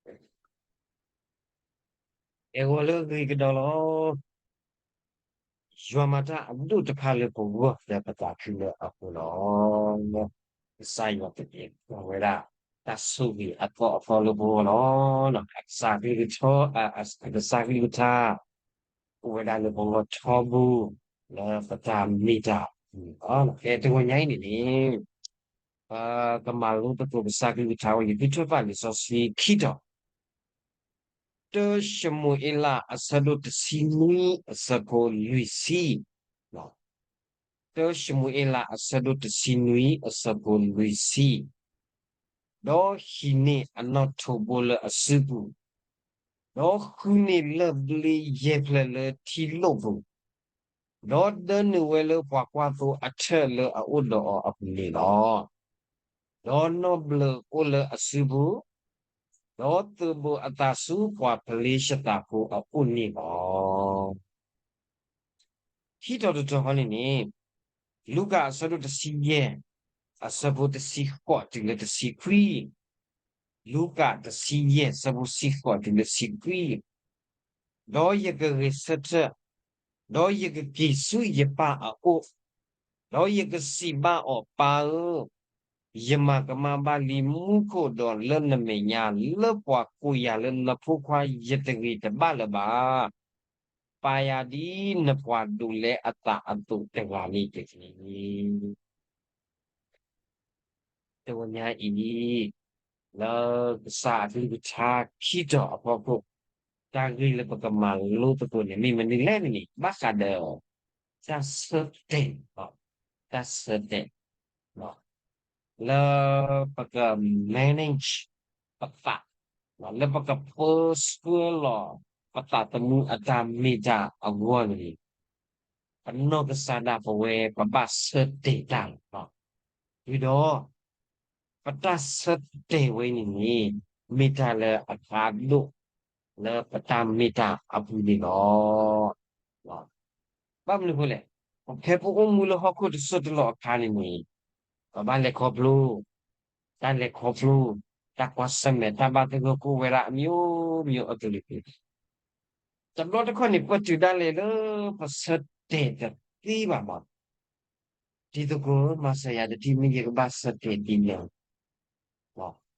အဲၣ်ဂီၤလၢအဂ့ၤကဒီးလီၤ. ယွၤမၤတၢ်အဒိၣ်တဖၣ်လၢပဂီၢ်လၢပသးခုလၢအဃိလီၤ. ကစၢ်ယွၤတက့ၢ် ပဝဲဒၣ် တၢ်ဆိၣ်ဂ့ၤအသီအသီလၢပဂီၢ်လီၤ. အကစၢ်ကလုၢ်ကထါ အကစၢ်ကလုၢ်ကထါ အိၣ်ဝဲဒၣ်လၢပဂီၢ်ထီဘိ လၢပတၢ်မ့ၢ်တၢ်အပူၤန့ၣ်လီၤ. ကဲတဂီၤညါအံၤန့ၣ်န့ၣ် ပကမၤလိသကိးကစၢ်ကလုၢ်ကထါဝဲ ယကထုးထီၣ်ပာ်လံာ်စီဆှံခံတီၤ, တၢၡမူၤအ့လး အဆၢဒိၣ်တဆံနွံ အဆၢဖိလွံၢ်ဆံ, တၢၡမူၤအ့လး အဆၢဒိၣ်တဆံနွံ အဆၢဖိလွံၢ်ဆံ, ဒီးဟံးန့ၢ်အနီၣ်ထိးဘိလၢအစုပူၤ, ဒီးဃုန့ၢ်လၢၢ်ဘျ့ယဲၢ်ဖျၢၣ်လၢထံလိၣ်ပူၤ, ဒီးဒၢနုာ်ဝဲလၢပှၤကွၢ်သိအထၢၣ်လၢအအိၣ်ဒီးအီၤအပူၤန့ၣ်လီၤ. ဒီးနီၣ်ဘျၢၣ်အိၣ်လၢအစုပူၤ, ဒီးသုးဘူးအသးဆူပှၤဖလ့ၡသးဖိအအိၣ်န့ၣ်လီၤ. ခံတီၤတတီၤဃီန့ၣ်န့ၣ်, လူၤကၣ်အဆၢဒိၣ်တဆံယဲၢ် အဆၢဖိတဆံဃိးတုၤလၢတဆံခွံ, လူၤကၣ်တဆံယဲၢ် အဆၢဖိတဆံဃိးတုၤလၢတဆံခွံ, ဒီးယကဂဲၤဆၢထၢၣ်, ဒီးယကက့ၤဆူယပၢ်အအိၣ်, ဒီးယကစံးဘၣ်အီၤ, ပၢ်ဧၢ, ယမၤကမၣ်ဘၣ်လံမူခိၣ်ဒီးလၢနမဲာ်ညါ လၢပှၤကိးယၤလၢနဖိခွါယတဂ့ၤတဘၣ်လၢၤဘၣ်. ပာ်ယၤဒ်နပှၤဒိးလဲအသးအသိးတဂၤန့ၣ်တက့ၢ်. တဂီၤညါအံၤ လၢကစၢ်အကလုၢ်ကထါခံတီၤအဖီခိၣ်, တၢ်ဂ့ၢ်လၢပကမၤလိသကိးန့ၣ် မ့ၢ်မနုၤလဲၣ်န့ၣ်န့ၣ် ဘၣ်ဃးဒီး တၢ်ဆၢတဲာ်, တၢ်ဆၢတဲာ် လၢပက manage ပသး, လၢပကပၢဆှၢလီၤပသးသမူအတၢ်မ့ၢ်တၢ်အဂီၢ်န့ၣ်, ပနီၢ်ကစၢ်ဒၣ်ပဝဲ ပဘၣ်ဆၢတဲာ်တၢ်လီၤ. ဝံၤဒီး ပတၢ်ဆၢတဲာ်ဝဲန့ၣ်န့ၣ် မ့ၢ်တၢ်လၢအကါဒိၣ် လၢပတၢ်မ့ၢ်တၢ်အပူၤန့ၣ်လီၤ. ဘၣ်မနုၤအဃိလဲၣ်, ဖဲပအိၣ်မူလၢဟီၣ်ခိၣ်တစိၢ်တလီၢ်အခါန့ၣ်န့ၣ်, ပဘၣ်လဲၤခီဖျိ, တၢ်လဲၤခီဖျိ, တၢ်ကွၢ်ဆၢၣ်မဲာ် တၢ်ဘၣ်သဂၢၢ်ကိၣ်ဝဲဒၣ်အမျိုးမျိုးအကလုာ်ကလုာ်, တဘျီတခီၣ်န့ၣ် ပတုၤဒၣ်လဲာ်လၢပဆၢတဲာ်တသ့ဘၣ်မး တံၤသကိးဧၢ, မၤစၢၤယၤတထံၣ် မ့ၢ်ယကဘၣ်ဆၢတဲာ်ဒ်လဲၣ်.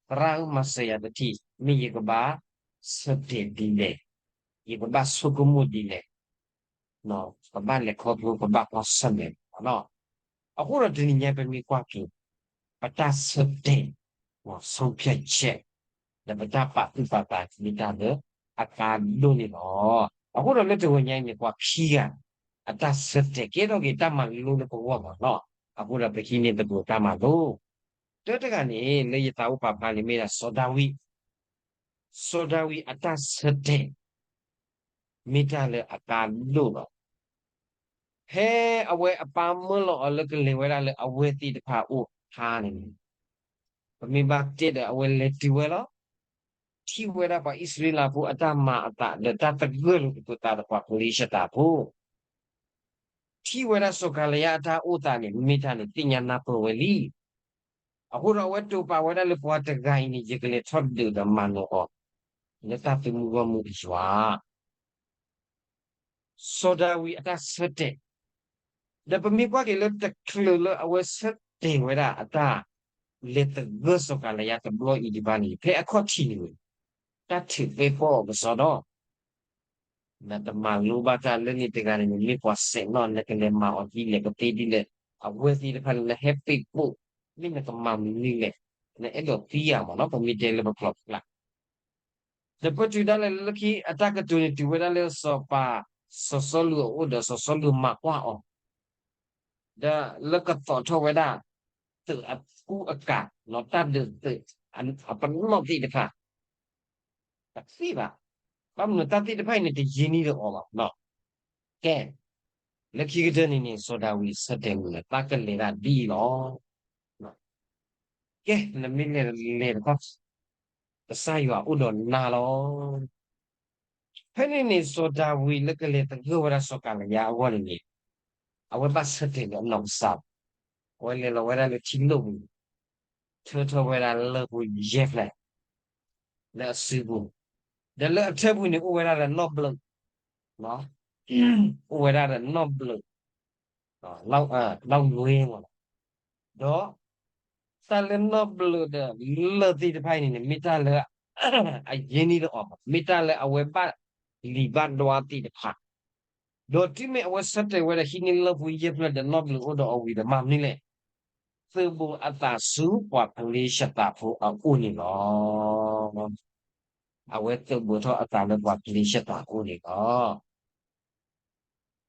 သရၣ်ဧၢ, မၤစၢၤယၤတထံၣ် မ့ၢ်ယကဘၣ်ဆၢတဲာ်ဒ်လဲၣ်, ယကဘၣ်ဆိကမိၣ်ဒ်လဲၣ်. ပဘၣ်လဲၤခီဖျိ ပဘၣ်ကွၢ်ဆၢၣ်မဲာ်လီၤ. အဃိဒီးတနံၤညါပမ့ၢ်ကွၢ်က့ၤ ပတၢ်ဆၢတဲာ် ဆုံးဖြတ်ချက် ဒီးပတၢ်ပာ်သူၣ်ပာ်သး မ့ၢ်တၢ်လၢအကါဒိၣ်န့ၣ်လီၤ. အဃိဒီးလၢတဂီၤညါအံၤန့ၣ် ပှၤခံဂၤ အတၢ်ဆၢတဲာ် ကဲထီၣ်က့ၤတၢ်မၤလိလၢပဂီၢ်မးလီၤ. အဃိဒီးပဟံးန့ၢ်သကိးတၢ်မၤလိ တၢတဂၤန့ၣ် လၢယသးအိၣ်ပာ်ဖျါန့ၣ် မ့ၢ်ဒၣ်စီၤဒၤဝံး, စီၤဒၤဝံးအတၢ်ဆၢတဲာ် မ့ၢ်တၢ်လၢအကါဒိၣ်လီၤ. ဖဲအဝဲအပၢ်မၢလီၤအီၤလၢကလဲၤဝဲဒၣ်လၢအဝဲၢ်သ့ၣ်တဖၣ်အအိၣ်အခါန့ၣ်, ပမ့ၢ်ဘၣ်တဲဒီးအဝဲလဲၤတုၤဝဲလီၤ. ထံၣ်ဝဲဒၣ်ပှၤအံၣ်စရ့လးဖိအတၢ်မၤအသး ဒီးတၢ်သဂၢၢ်လိာ်သကိးသးဒီးပှၤဖလ့ၡသးဖိ, ထံၣ်ဝဲဒၣ်စီၤကၤလယါအတၢ်အိၣ်သးန့ၣ် မ့ၢ်တၢ်န့ၣ်သ့ၣ်ညါနၢ်ပၢၢ်ဝဲလံ. အဃိဒီးအဝဲတိာ်ပာ်ဝဲဒၣ်လၢပှၤတဂၤအံၤန့ၣ် ယကလဲၤထီၣ်ဒုးဒီးမၤနၢၤအီၤ လၢတၢ်သုးမုၢ်ဂီၢ်မုၢ်အယွၤ စီၤဒၤဝံးအတၢ်ဆၢတဲာ်, ဒီးပမ့ၢ်ကွၢ်က့ၤလၢတချုးလၢအဝဲဆၢတဲာ်ဝဲဒၣ်အတၢ်လဲၤသဂၢၢ်စီၤကၤလယါတဘျီအံၤဒံးဘၣ်န့ၣ် ဖဲအခီၣ်ထံးန့ၣ် တၢ်ထုးပဲပီၣ်အီၤကစီဒီ, နတမၤလိဘၣ်တၢ်လၢန့ၣ်တဂၤန့ၣ် နမ့ၢ်ပှၤစဲးနီၣ် နကလဲၤမၤအီၤဒ်လဲၣ်ကသ့ဒ်လဲၣ်, အဝဲသ့ၣ်တဖၣ်န့ၣ် နဟဲပ့းပိာ် မ့ၢ်နကမၤမနုၤလဲၣ်, နအဲၣ်ဒိးသံဧါမးနီၤ ပမ့ၢ်တဲလၢပကျိာ်ပကျါ ဒီးပတုၤဒၣ်လဲာ်လၢခံ အတၢ်ကတိၤန့ၣ် တုၤဝဲဒၣ်လၢစီၤပၤ စီၤစီလူးအအိၣ်ဒီး စီၤစီလူးမၤကွၢ်အီၤ, ဒီးလၢကသိးထီၣ်ဝဲဒၣ် သုးအကူအကၤ တၢ်ဒုးသုး အပနီၣ်သ့ၣ်တဖၣ် တသ့ဘၣ်. ဘၣ်မနုၤတၢ်သ့ၣ်တဖၣ်အံၤန့ၣ် တယံာ်နံၣ်ဒီးအီၤဘၣ်. ကဲ, လၢခံကတၢၢ်န့ၣ်န့ၣ် စီၤဒၤဝံးဆၢတဲာ်မုၢ်လၢ် သးကလဲၤဒၣ်ဒ်အံၤလီၤ. ကဲ, နမ့ၢ်လဲၤလဲၤတခီ ကစၢ်ယွၤအိၣ်ဒီးနၤလီၤ. ဖဲန့ၣ်န့ၣ် စီၤဒၤဝံးလၢကလဲၤသဂၢၢ်ဝဲဒၣ်စီၤကၤလယါအဂီၢ်န့ၣ်န့ၣ်, အဝဲဘၣ်ဆၢတဲာ်လၢအနီၢ်ကစၢ်, အဝဲလဲၤလီၤဝဲဒၣ်လၢထံလိၣ်ပူၤ, ထၢထီၣ်ဝဲဒၣ်လၢၢ်ဖိယဲၢ်ဖျၢၣ်, လၢအစုပူၤ, ဒီးလၢအထၢပူၤန့ၣ် အိၣ်ဝဲဒၣ်ဒီးနီၣ်ဘျၢၣ်, အိၣ်ဝဲဒၣ်ဒီးနီၣ်ဘျၢၣ်, နီၣ်ဂ့ၤမးလီၤ. ဒီးတၢ်လၢနီၣ်ဘျၢၣ်ဒီးလၢၢ်သ့ၣ်တဖၣ်အံၤန့ၣ်န့ၣ် မ့ၢ်တၢ်လၢ အယဲၢ်နံၣ်လၢအီၤဘၣ်, မ့ၢ်တၢ်လၢအဝဲဘၣ်လံာ်ဘၣ်ဒွါသ့ၣ်တဖၣ်, ဒီးတုၤမ့ၢ်အဝဲဆၢတဲာ်ဝဲဒီးဟံးန့ၢ်လၢၢ်ဖိယဲၢ်ဖျၢၣ်ဒီးနီၣ်ဘျၢၣ်အိၣ်ဒီးအီၤဝံၤဒီးမၤမနုၤလဲၣ်, သုးဘူးအသးဆူပှၤဖလ့ၡသးဖိအအိၣ်န့ၣ်လီၤ. အဝဲသုးဘူးထီၣ်အသးလၢပှၤဖလ့ၡသးအအိၣ်န့ၣ်လီၤ.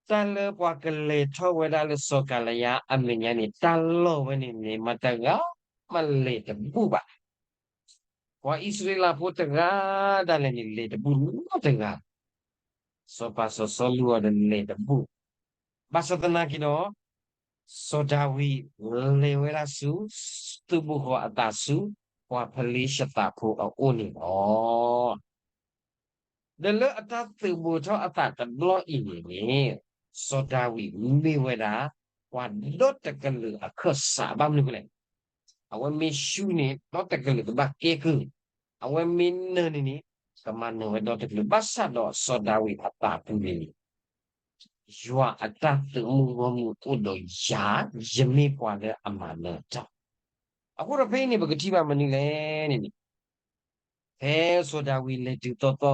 တၢ်လၢပှၤကလဲၤထီၣ်ဝဲဒၣ်လၢစီၤကၤလယါအမဲာ်ညါန့ၣ် တၢ်လီၢ်ဝဲန့ၣ်န့ၣ် မတၤတဂၤမးလဲၤတဘူၣ်ဘၣ်. ပှၤအံၣ်စရ့လးဖိတဂၤဒၣ်လဲာ်န့ၣ် လဲၤတဘူၣ်နီတဂၤ, စီၤပၤစီၤစီလူးအံၤဒီးလဲၤတဘူၣ်, ဘၣ်ဆၣ်သနာ်က့ဒီး စီၤဒၤဝံးလဲၤဝဲဒၣ်ဆူ သုးဘူးဃီၤအသးဆူ ပှၤဖလ့ၡသးဖိအအိၣ်န့ၣ်လီၤ. ဒီးလၢအတၢ်သုးဘူးထီၣ်အသးတဘျီအံၤန့ၣ်န့ၣ်, စီၤဒၤဝံးမ့ၢ်ဝဲဒၣ် ပှၤဒီတကလုာ်အခၢၣ်စး ဘၣ်မနုၤအဃိလဲၣ်, အဝဲမ့ၢ်ၡူန့ၣ် ဒီတကလုာ်ကဘၣ်ကဲကုၢ်, အဝဲမ့ၢ်နၢၤန့ၣ်န့ၣ် ကမၤနၢၤဝဲဒီတကလုာ်, ဘၣ်ဆၣ်ဒီးစီၤဒၤဝံးအသးပူၤန့ၣ်န့ၣ် ယွၤအတၢ်သုးမုၢ်ဂီၢ်မုၢ်အိၣ်ဒီးယၤ, ယမ့ၢ်ပှၤလၢအမၤနၢၤတၢ်. အဃိဒီးဖဲအံၤန့ၣ် ပကထံၣ်ဘၣ်မနုၤလဲၣ်န့ၣ်န့ၣ်, ဖဲစီၤဒၤဝံးလဲၤတုၤသီသီ,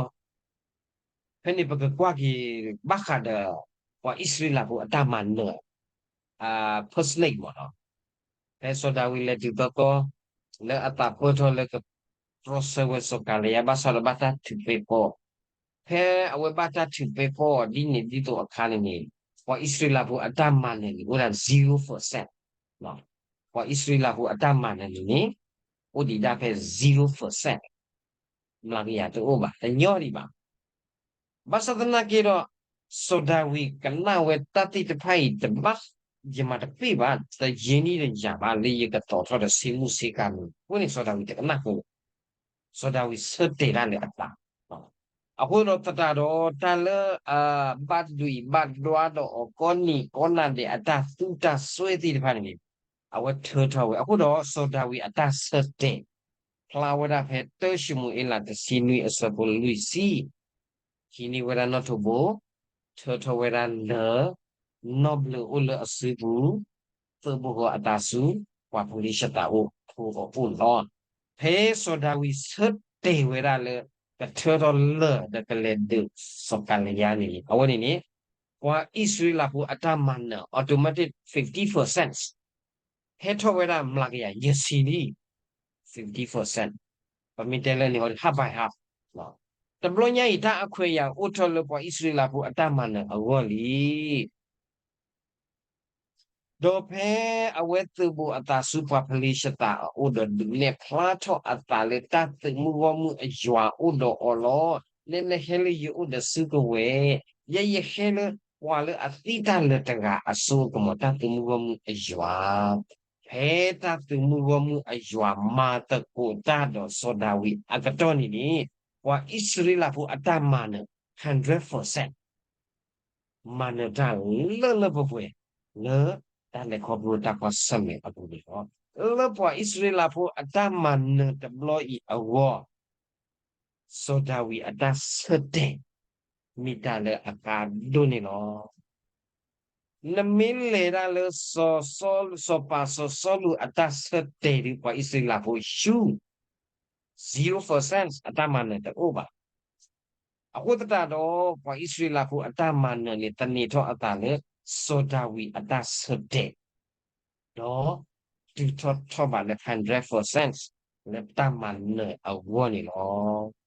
ဖဲန့ၣ်ပကကွၢ်က့ၤဘၣ်ဃးဒီး ပှၤအံၣ်စရ့လးဖိအတၢ်မၤနၢၤ first leg မ့ၢ်နီၤ, ဖဲစီၤဒၤဝံးလဲၤတုၤသီသီ, လၢအသးပၢၢ်ထီၣ်လၢကတြီဆၢဝဲစီၤကၤလယါ ဘၣ်ဆၣ်ဒီးဘၣ်တၢ်ထုးပ့ၤဖီအီၤ, ဖဲအဝဲဘၣ်တၢ်ထုးပ့ၤဖီအီၤဒ်န့ၣ်ဒ်သိးအခါန့ၣ်န့ၣ်, ပှၤအံၣ်စရ့လးဖိအတၢ်မၤနၢၤန့ၣ် အိၣ်ဒၣ် zero percent, ပှၤအံၣ်စရ့လးဖိအတၢ်မၤနၢၤန့ၣ်န့ၣ် အိၣ်ဒံးဒၣ်ဖဲ zero percent, မျးကယၤတအိၣ်ဘၣ်, တညီဒံးဘၣ်. ဘၣ်ဆၣ်သနာ်က့ဒီး, စီၤဒၤဝံးကနၣ်ဝဲတၢ်သ့ၣ်တဖၣ်အံၤတဘၣ်, ယမၤတပ့ၢ်ဘၣ်, တယံာ်နံၣ်တယၤဘၣ် လၢယကတီၤထီၣ်ဒီးဆ့မုၢ်ဆ့ကၤမံၤ, အဃိန့ၣ်စီၤဒၤဝံးတကနၣ်ဃိ, စီၤဒၤဝံးဆၢတဲာ်ဒၣ်လၢအသး အဃိဒီးသတးဒီး တၢ်လၢ ဘၣ်ဒွံးဘၣ်ဒွါဒီးအီၤကိးနံၤကိးနၤဒဲးအတၢ်သူတၢ်စွဲသ့ၣ်တဖၣ်န့ၣ်န့ၣ်, အဝဲထၢထီၣ်ဝဲ, အဃိဒီးစီၤဒၤဝံးအတၢ်ဆၢတဲာ် ဖျါဝဲဒၣ်ဖဲ တၢၡမူၤအ့လး တဆံနွံ အဆၢဖိလွံၢ်ဆံ, ဟံးန့ၢ်ဝဲဒၣ်နီၣ်ထိးဘိ, ထၢထီၣ်ဝဲဒၣ်လၢၢ်, နီၣ်ဘျၢၣ်အိၣ်လၢအစုပူၤ, သုးဘူးဃီၤအသးဆူ ပှၤဖလ့ၡသးဖိအအိၣ်လီၤ. ဖဲစီၤဒၤဝံးဆၢတဲာ်ဝဲဒၣ်လၢ ကထၢထီၣ်လၢၢ်ဒီးကလဲၤဒုးစီၤကၤလယါန့ၣ်န့ၣ်, အဝဲန့ၣ်န့ၣ်, ပှၤအံၣ်စရ့လးဖိအတၢ်မၤနၢၤ automatic fifty percent ဟဲထီၣ်ဝဲဒၣ်မျးကယၤယဲၢ်ဆံလံ, fifty percent, ပမ့ၢ်တဲလၢန့ၣ်ဟီ half by half, တဘျီညါအံၤ တၢ်အခွဲးအယာ်အိၣ်ထီၣ်လၢပှၤအံၣ်စရ့လးဖိအတၢ်မၤနၢၤအဂီၢ်လံ. ဒီးဖဲအဝဲသုးဘူးအသးဆူပှၤဖလ့ၡသးအအိၣ်ဒီးဒုးနဲၣ်ဖျါထီၣ်အသးလၢတၢ်သုးမုၢ်ဂီၢ်မုၢ်အယွၤအိၣ်ဒီးအီၤလီၤ. နဲနဟဲလၢယအိၣ်ဒီးစုကဝဲၤ, ယဲယဟဲလၢပှၤလၢအသံတၢ်လၢာ်တဂၤအစိအကမီၤ တၢ်သုးမုၢ်ဂီၢ်မုၢ်အယွၤ, ဖဲတၢ်သုးမုၢ်ဂီၢ်မုၢ်အယွၤမၤသကိးတၢ်ဒီးစီၤဒၤဝံးအကတီၢ်န့ၣ်န့ၣ်, ပှၤအံၣ်စရ့လးဖိအတၢ်မၤနၢၤ hundred percent မၤနၢၤတၢ်လၢလၢပှဲၤပှဲၤ လၢတၢ်လဲၤခီဖျိတၢ်ကွၢ်ဆၢၣ်မဲာ်အပူၤန့ၣ်လီၤ. လၢပှၤအံၣ်စရ့လးဖိအတၢ်မၤနၢၤတဘျီအံၤအဂီၢ်, စီၤဒၤဝံးအတၢ်ဆၢတဲာ် မ့ၢ်တၢ်လၢအကါဒိၣ်န့ၣ်လီၤ. နမ့ၢ်လဲၤဒၣ်လၢ စီၤစီလူး စီၤပၤစီၤစီလူးအတၢ်ဆၢတဲာ်ဒီး ပှၤအံၣ်စရ့လးဖိဆူ zero percent အတၢ်မၤနၢၤတအိၣ်ဘၣ်. အဃိသတးဒီး ပှၤအံၣ်စရ့လးဖိအတၢ်မၤနၢၤန့ၣ် သန့ၤထီၣ်အသးလၢ စီၤဒၤဝံးအတၢ်ဆၢတဲာ်, ဒီးတုၤထီၣ်ထီၣ်ဘးလၢ hundred percent လၢတၢ်မၤနၢၤအဂီၢ်န့ၣ်လီၤ.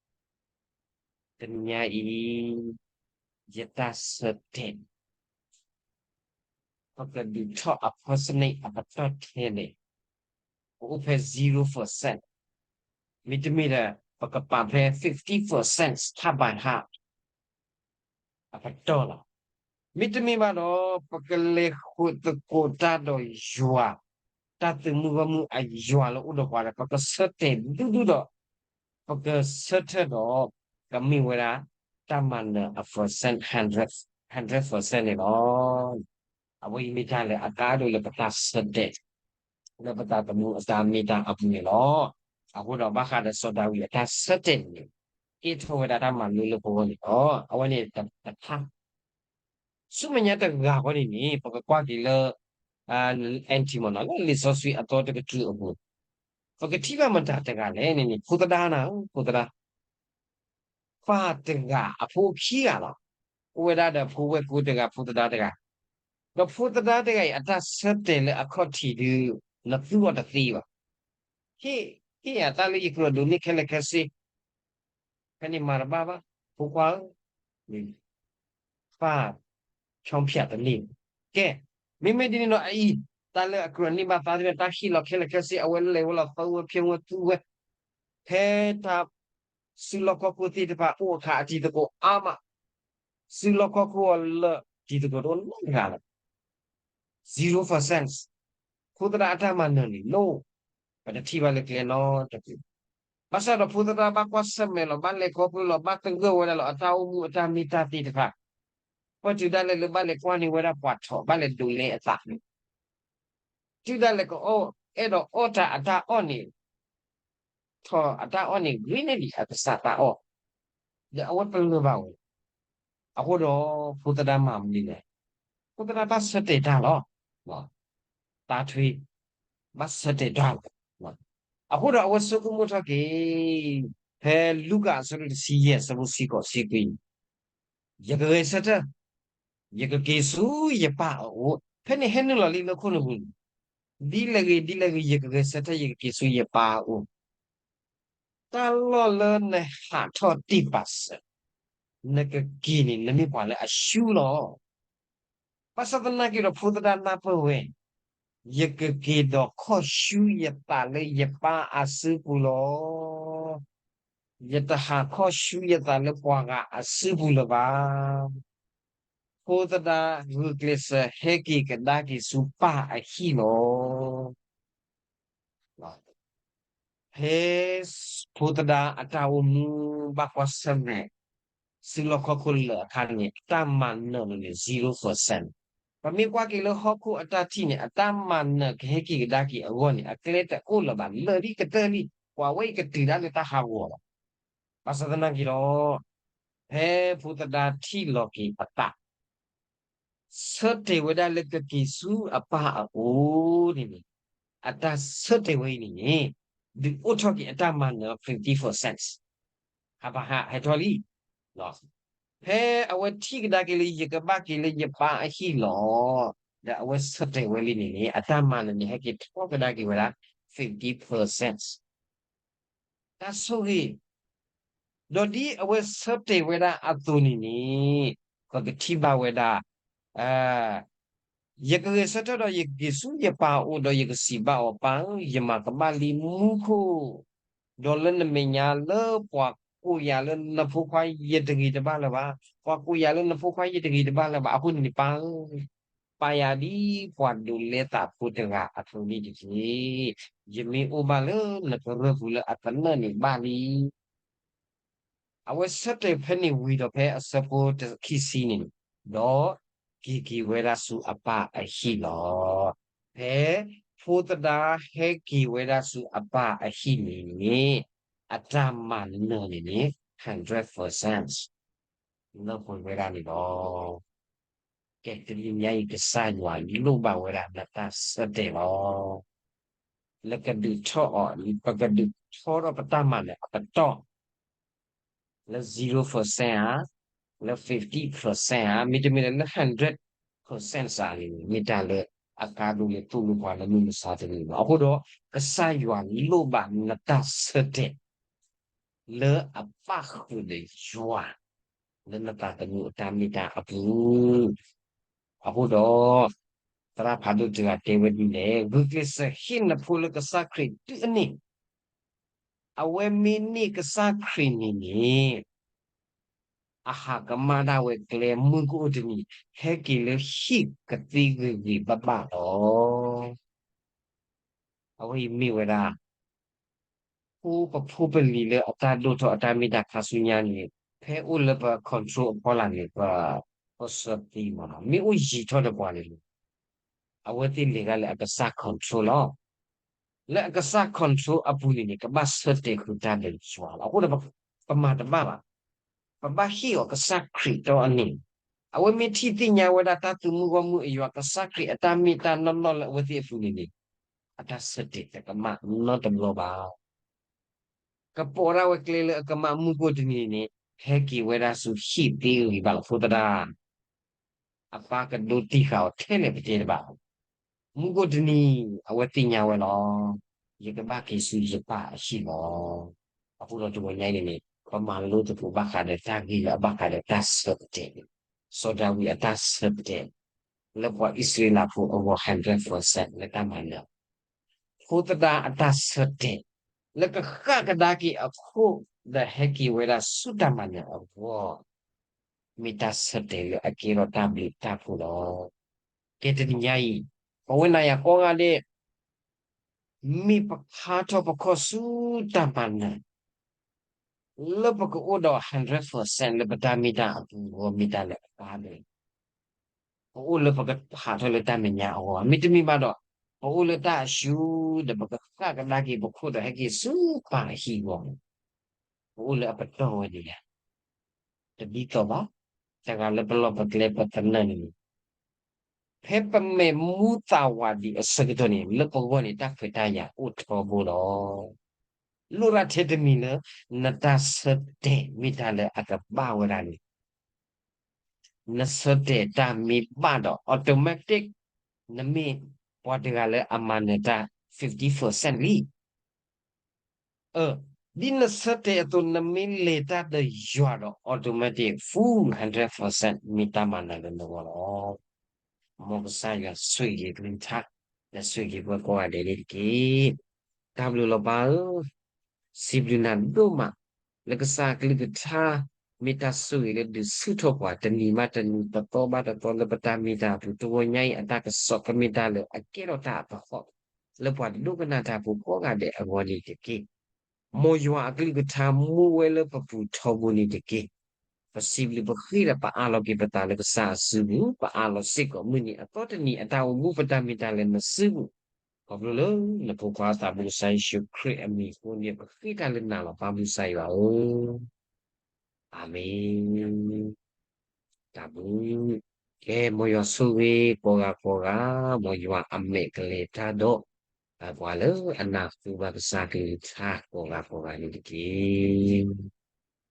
တနံၤညါအံၤ ယတၢ်ဆၢတဲာ် ပကဒုးထီၣ်အ percentage အကတီၢ်ထဲလဲၣ်, ကအိၣ်ဖဲ zero percent, မ့တမ့ၢ်ဒီး ပကပာ်ဖဲ fifty percent half by half အကတီၢ်လီၤ. မ့တမ့ၢ်ဘၣ်ဒီး ပကလဲၤဃုာ်သကိးတၢ်ဒီးယွၤ, တၢ်သုးမုၢ်ဂီၢ်မုၢ်အယွၤလၢအိၣ်ဒီးပှၤဒီး ပကဆၢတဲာ်ဒူဒူဒီး ပကဆၢထၢၣ်ဒီး ကမ့ၢ်ဝဲဒၣ် တၢ်မၤနၢၤအ percent, hundred, hundred percent န့ၣ်လီၤ. အဝဲအံၤမ့ၢ်တၢ်လၢအကါဒိၣ်လၢပတၢ်ဆၢတဲာ် လၢပသးသမူအတၢ်မ့ၢ်တၢ်အပူၤန့ၣ်လီၤ. အဃိဒီးဘၣ်ဃးဒီးစီၤဒၤဝံးအတၢ်ဆၢတဲာ်န့ၣ် ကဲထီၣ်ဝဲဒၣ်တၢ်မၤလိလၢပဂီၢ်န့ၣ်လီၤ. အဝဲန့ၣ်တဖၣ် ဆူမဲာ်ညါတဂၤဃီန့ၣ်န့ၣ် ပကကွၢ်က့ၤလၢ NT မ့ၢ်နီၤ လၢလံာ်စီဆှံအသီတကတြူၢ်အပူၤ, ပကထံၣ်ဘၣ်မတၤတဂၤလဲၣ်န့ၣ်န့ၣ် ဖိသဒါနၤဧၢ ဖိသဒါ ပၢ်တဂၤအဖိခံဂၤလီၤ. အိၣ်ဝဲဒၣ်ဒီးဖိဝဲၢ်ကိတဂၤ ဖိသဒါတဂၤ, ဒီးဖိသဒါတဂၤအံၤ အတၢ်ဆၢတဲာ်လၢအခီၣ်ထံးဒုး နသူအီၤတသ့ဘၣ်. ဟ့ၣ် ဟ့ၣ်ယၤတၢ်လၢယကြၢးဒိးန့ၢ်ခဲလၢာ်ခဲဆ့ ဖဲန့ၣ်မၤတဘၣ်ဘၣ် ဖိခွါဧၢ, ပၢ် ဆီဖၠးတန့ၢ်ဘၣ်. ကဲ မ့မ့ၢ်ဒ်န့ၣ်ဒီးအအံၤ တၢ်လၢအကြၢးန့ၢ်ဘၣ်သးသ့ၣ်တဖၣ် တၢ်ဟ့ၣ်လီၤခဲလၢာ်ခဲဆ့ အဝဲလဲၤဝဲလီၤသၢဝဲဖၠိဝဲသူဝဲ, ဖဲတၢ် စုလီၢ်ခီၣ်ခိၣ်သ့ၣ်တဖၣ် အိၣ်အခါအတံၤသကိးအါမး, စုလီၢ်ခီၣ်ခိၣ်အီၤလၢတံၤသကိးတအိၣ်နီတဂၤလၢၤ zero percent. ဖိသဒါအတၢ်မၤနၢၤန့ၣ် no, ပတထံၣ်ဘၣ်လၢကျဲနီတပူၤ. ဘၣ်ဆၣ်ဒီးဖိသဒါဘၣ်ကွၢ်ဆၢၣ်မဲာ်လီၤ ဘၣ်လဲၤခီဖျိလီၤ ဘၣ်သဂၢၢ်ဝဲဒၣ်လီၤ အတၢ်အိၣ်မူအတၢ်မ့ၢ်တၢ်သ့ၣ်တဖၣ်, ပှဲၤတုၤဒၣ်လဲာ်လၢဘၣ်လဲၤကွၢ်န့ၢ်ဝဲဒၣ်ပှၤထီၣ် ဘၣ်လဲၤဒိးလဲအသးန့ၣ် တုၤဒၣ်လဲာ်ကအီၣ် အဲၣ်ဒိးအီၣ်တၢ်အတၢ်အီၣ်န့ၣ် ထီၣ်အတၢ်အီၣ်န့ၣ် ဂ့ၤန့ၢ်ဒံးအကစၢ်တၢ်အီၣ်, ဒီးအဝဲပလၢၢ်ဘၣ်ဝဲ. အဃိဒီးဖိသဒါမၤမနုၤလဲၣ်, ဖိသဒါဘၣ်ဆၢတဲာ်တၢ်လီၤ. သးထွံ ဘၣ်ဆၢတဲာ်တၢ်လီၤ. အဃိဒီးအဝဲဆိကမိၣ်ထီၣ်က့ၤ ဖဲလူၤကၣ်အဆၢဒိၣ်တဆံယဲၢ် အဆၢဖိတဆံဃိး တဆံခွံ ယကဂဲၤဆၢထၢၣ်, ယကက့ၤဆူယပၢ်အအိၣ်, ဖဲန့ၣ်ဟဲနုာ်လီၤလံလၢခိၣ်နူာ်ပူၤန့ၣ်, ဒ်လဲၣ်ဂ့ၤ ဒ်လဲၣ်ဂ့ၤ ယကဂဲၤဆၢထၢၣ် ယကက့ၤဆူယပၢ်အအိၣ်, တၢ်လီၢ်လၢနဟးထီၣ်တ့ၢ်ပာ်စၢၤ, နကက့ၤန့ၣ် နမ့ၢ်ပှၤလၢအရှုံးလီၤ. ဘၣ်ဆၣ်သနာ်က့ဒီးဖိသဒါနၢ်ပၢၢ်ဝဲ, ယကက့ၤဒီးခီၣ်ဆူယသးလၢယပၢ်အစုပူၤလီၤ. ယတဟးခီၣ်ဆူယသးလၢပှၤဂၤအစုပူၤလၢၤဘၣ်. ဖိသဒါဂုာ်ကျဲးစၢးဟဲက့ၤကဒါက့ၤဆူပၢ်အဟံၣ်လီၤ. ဖဲဖိသဒါအတၢ်အိၣ်မူဘၣ်ကွၢ်ဆၢၣ်မဲာ် စုလီၢ်ခီၣ်ခိၣ်လၢာ်အခါန့ၣ် အတၢ်မၤနၢၤန့ၣ် zero percent. ပမ့ၢ်ကွၢ်က့ၤလၢဟီၣ်ခိၣ်အတၢ်ထံၣ်န့ၣ် အတၢ်မၤနၢၤကဟဲက့ၤကဒါက့ၤအဂီၢ်န့ၣ် အကျဲတအိၣ်လၢၤဘၣ် လၢာ်ဒ်ကတၢၢ်လံ, ပှၤဝဲအံၤကတုၤဒၣ်လၢတၢ်ဟးဂီၤလီၤ. ဘၣ်ဆၣ်သနာ်က့ဒီး ဖဲဖိသဒါထံၣ်လီၤက့ၤအသး ဆၢတဲာ်ဝဲဒၣ်လၢကက့ၤဆူအပၢ်အအိၣ်န့ၣ်န့ၣ်, အတၢ်ဆၢတဲာ်ဝဲအံၤန့ၣ်န့ၣ် ဒုးအိၣ်ထီၣ်က့ၤအတၢ်မၤနၢၤ fifty percent. ဟးဘၣ်ဟးဟဲထီၣ်လံ. ဖဲအဝဲထံၣ်ကဒါက့ၤလၢယကဘၣ်က့ၤလၢယပၢ်အဟံၣ်လီၤ, ဒီးအဝဲဆၢတဲာ်ဝဲလံန့ၣ်န့ၣ် အတၢ်မၤနၢၤန့ၣ် ဟဲက့ၤထီၣ်ကဒါက့ၤဝဲဒၣ် fifty percent. တၢ်ဆိၣ်ဂ့ၤ, ဒီးဒ်အဝဲဆၢတဲာ်ဝဲဒၣ်အသိးန့ၣ်န့ၣ် ပကထံၣ်ဘၣ်ဝဲဒၣ်, ယကဂဲၤဆၢထၢၣ်ဒီးယကက့ၤဆူယပၢ်အအိၣ်ဒီးယကစံးဘၣ်အီၤ, ပၢ်ဧၢ, ယမၤကဘၣ်လံမူခိၣ်, ဒီးလၢနမဲာ်ညါလၢပှၤကိးယၤလၢနဖိခွါယဲၢ်တဂ့ၤတဘၣ်လၢၤဘၣ်, ပှၤကိးယၤလၢနဖိခွါယဲၢ်တဂ့ၤတဘၣ်လၢၤဘၣ်, အဃိန့ၣ်န့ၣ် ပၢ်ဧၢ, ပာ်ယၤဒ်ပှၤဒိးလဲသးဖိတဂၤအသိးန့ၣ်တက့ၢ်. ယမ့ၢ်အိၣ်ဘၣ်လၢနကရၢၢ်ပူၤလၢအသနၢၣ်န့ၣ်ဘၣ်လံ. အဝဲဆၢတဲာ်ဖဲန့ၣ်ဝံၤဒီးဖဲအဆၢဖိတဆံခံဆံန့ၣ်, ဒီးက့ၤက့ၤဝဲဒၣ်ဆူအပၢ်အဟံၣ်လီၤ. ဖဲဖိသဒါဟဲက့ၤဝဲဒၣ်ဆူအပၢ်အဟံၣ်န့ၣ်န့ၣ်, အတၢ်မၤနၢၤန့ၣ်န့ၣ် hundred percent လၢပှဲၤဝဲဒၣ်န့ၣ်လီၤ. ကဲ တနံၤညါအံၤ ကစၢ်ယွၤလိၣ်ဘၣ်ဝဲဒၣ်နတၢ်ဆၢတဲာ်လီၤ. လၢကဒုးထီၣ်အီၤ, ပကဒုးထီထီၣ်ပတၢ်မၤနၢၤအပတီၢ် လၢ zero percent ဧါ, လၢ fifty percent ဧါ, မ့တမ့ၢ်လၢ hundred percent ဧါန့ၣ် မ့ၢ်တၢ်လၢအကါဒိၣ်လၢသိၣ်လိပှၤလၢမုၢ်မဆါတနံၤလီၤ. အဃိဒီး ကစၢ်ယွၤလိၣ်ဘၣ်နတၢ်ဆၢတဲာ် လၢအပၣ်ဃုာ်ဒီးယွၤ လၢနသးသမူအတၢ်မ့ၢ်တၢ်အပူၤ. အဃိဒီး သရၣ်ဖးဒိၣ်တဂၤတဲဝဲဒ်လဲၣ်, ဂုာ်ကျဲးစၢးဟ့ၣ်နဖိလၢကစၢ်ခရံာ်ဒုးအန့ၣ်, အဝဲမ့ၢ်န့ၢ်ကစၢ်ခရံာ်န့ၣ်န့ၣ် အဟးကမၣ်ဒၣ်ဝဲကျဲမုၢ်ကအိၣ်တနံၤ ဟဲက့ၤလၢဟံၣ်ကသ့ဂ့ၤဂ့ၤဘၣ်ဘၣ်လီၤ. အဝဲအံၤမ့ၢ်ဝဲဒၣ် ဖိပဖိပလံၤလၢအတၢ်ဒိၣ်ထီၣ်အတၢ်မ့ၢ်တၢ်ခါဆူညါန့ၣ် ဖဲအိၣ်လၢပ control အဖီလာ်န့ၣ် ပ ပဆၢသံမး မ့ၢ်အိၣ်ယံာ်ထီၣ်ဒီးပှၤန့ၣ် အဝဲသ့ၣ်လဲၤဂၤလၢအကစၢ် control လီၤ. လၢအကစၢ် control အပူၤန့ၣ်န့ၣ် ကဘၣ်ဆၢတဲာ်ဃုာ်တၢ်ဒီးယွၤလီၤ. အဃိဒီး ပမၤတဘၣ်ဘၣ်. ပဘၣ်ဟ့ၣ်အီၤကစၢ်ခရံာ်တီအနံၤ, အဝဲမ့ၢ်ထံၣ်သ့ၣ်ညါဝဲဒၣ်တၢ်သူမုၢ်ဂီၢ်မုၢ်အယွၤ ကစၢ်ခရံာ်အတၢ်မ့ၢ်တၢ်နီၢ်နီၢ်လၢအဝဲသ့ၣ်အပူၤန့ၣ်န့ၣ်, အတၢ်ဆၢတဲာ်တကမၣ်နီတဘျီဘၣ်. ကပိာ်ဒၣ်ဝဲကျဲလၢအကမၣ်မုၢ်ကိၢ်တနံၤန့ၣ် ဟဲက့ၤဝဲဒၣ်ဆူဟံၣ်သ့အဂံၢ်ဘါလီၤ. အဃိသတး အပၢ်ကဒိးတံၢ်ဃာ်အီၤထဲလဲၣ်ပတဲတဘၣ်. မုၢ်ကိၢ်တနံၤ အဝဲသ့ၣ်ညါဝဲလီၤ. ယကဘၣ်က့ၤဆူယပၢ်အဟံၣ်လီၤ. အဃိဒီးတဂီၤညါအံၤန့ၣ်န့ၣ် ပမၤလိသကိးဘၣ်ဃးဒီးတၢ်ဂ့ၢ်လၢအဘၣ်ဃးဒီးတၢ်ဆၢတဲာ်န့ၣ်, စီၤဒၤဝံးအတၢ်ဆၢတဲာ် လၢပှၤအံၣ်စရ့လးဖိအဂီၢ် hundred percent လၢတၢ်မၤနၢၤ ဖိသဒါအတၢ်ဆၢတဲာ် လၢကဃၣ်ကဒါက့ၤအခိၣ် ဒီးဟဲက့ၤဝဲဒၣ်ဆူတၢ်မၤနၢၤအဂီၢ်, မ့ၢ်တၢ်ဆၢတဲာ်လၢအကဲထီၣ်တၢ်ဘျုးတၢ်ဖှိၣ်လီၤ. ကဲတနံၤညါအံၤ ပဝဲနၤယၤကိးဂၤဒဲး မ့ၢ်ပဖးထီၣ်ပခီၣ်ဆူတၢ်မၤနၢၤ လၢပကအိၣ်ဒီး hundred percent လၢပတၢ်မ့ၢ်တၢ်အပူၤအဂီၢ် မ့ၢ်တၢ်လၢအကါဒိၣ်, ပအိၣ်လၢပကဖးထီၣ်လၢတၢ်မဲာ်ညါအဂီၢ်, မ့တမ့ၢ်ဘၣ်ဒီး ပအိၣ်လၢတၢ်အဆူၣ် ဒီးပကဃၣ်ကဒါက့ၤပခိၣ်ဒီးဟဲက့ၤဆူပၢ်အဟံၣ်အဂီၢ်, ပအိၣ်လၢအပတီၢ်ဝဲဒ်လဲၣ်. တဒ်သိးဘၣ်, တဂၤလၢပလီၢ်ပကျဲပသနၢၣ်န့ၣ် ဖဲပမဲာ်မူသးဝးဒံးအဆၢကတီၢ်န့ၣ် လၢပဂီၢ်န့ၣ် တၢ်ခွဲးတၢ်ယာ်အိၣ်ထီဘိလီၤ. လိၣ်ဒၣ်ထဲတမံၤလၢ နတၢ်ဆၢတဲာ်မ့ၢ်တၢ်လၢအကဘၣ်ဝဲဒၣ်န့ၣ်, နဆၢတဲာ်တၢ်မ့ၢ်ဘၣ်ဒီး automatic နမ့ၢ်ပှၤတဂၤလၢအမၤနၢၤတၢ် fifty percent လံ. အၢ, ဒ်နဆၢတဲာ်အသိး နမ့ၢ်လဲၤတၢ်ဒီးယွၤဒီး automatic full hundred percent မ့ၢ်တၢ်မၤနၢၤလၢနဂီၢ်လီၤ. မ်ကစၢ်ယွၤဆိၣ်ဂ့ၤကလုၢ်ကထါ ဒီးဆိၣ်ဂ့ၤပှၤကိးဂၤဒဲးန့ၣ်တက့ၢ်. တၢ်ဘျုးလီၤပၢ်ဧၢ, စံးဘျုးနၤဒိၣ်မး လၢကစၢ်အကလုၢ်ကထါ မ့ၢ်တၢ်ဆိၣ်ဂ့ၤလၢဒုးဆူၣ်ထီၣ်ပှၤ တနံၤဘၣ်တနံၤ တသီဘၣ်တသီ လၢပတၢ်မ့ၢ်တၢ်အပူၤ တဂီၤညါအံၤအတၢ်ကစီၣ် ကမ့ၢ်တၢ်လၢအကဲထီၣ်တၢ်အသဟီၣ် လၢပှၤဒိကနၣ်တၢ်ဖိကိးဂၤဒဲးအဂီၢ်န့ၣ်တက့ၢ်. မ်ယွၤအကလုၢ်ကထါမူဝဲလၢပပူၤထီဘိန့ၣ်တက့ၢ်. ပစံးဘျုးပဃ့ဒီးပအၢၣ်လီၤက့ၤပသးလၢကစၢ်အစုပူၤ, ပအၢၣ်လီၤစ့ၢ်ကီးမုၢ်နံၤအသီတနံၤအတၢ်အိၣ်မူပတၢ်မ့ၢ်တၢ်လၢနစုပူၤ, ခီဖျိလၢနဖိခွါသးဘိကစၢ်ယ့ၣ်ၡူးခရံာ်အမံၤအဃိန့ၣ် ပဃ့တၢ်လၢနၤလီၤ ပၢ်မုၢ်ကစၢ်ယွၤဧၢ. အၤမ့ၣ်. တၢ်ဘျုး, ကဲ မ်ယွၤဆိၣ်ဂ့ၤကိးဂၤကိးဂၤ, မ်ယွၤအမဲာ်ကလဲၤတၢ်ဒီး ပှၤလၢအနၢ်ဟူဘၣ်ကစၢ်ကလုၢ်ကထါကိးဂၤကိးဂၤန့ၣ်တက့ၢ်.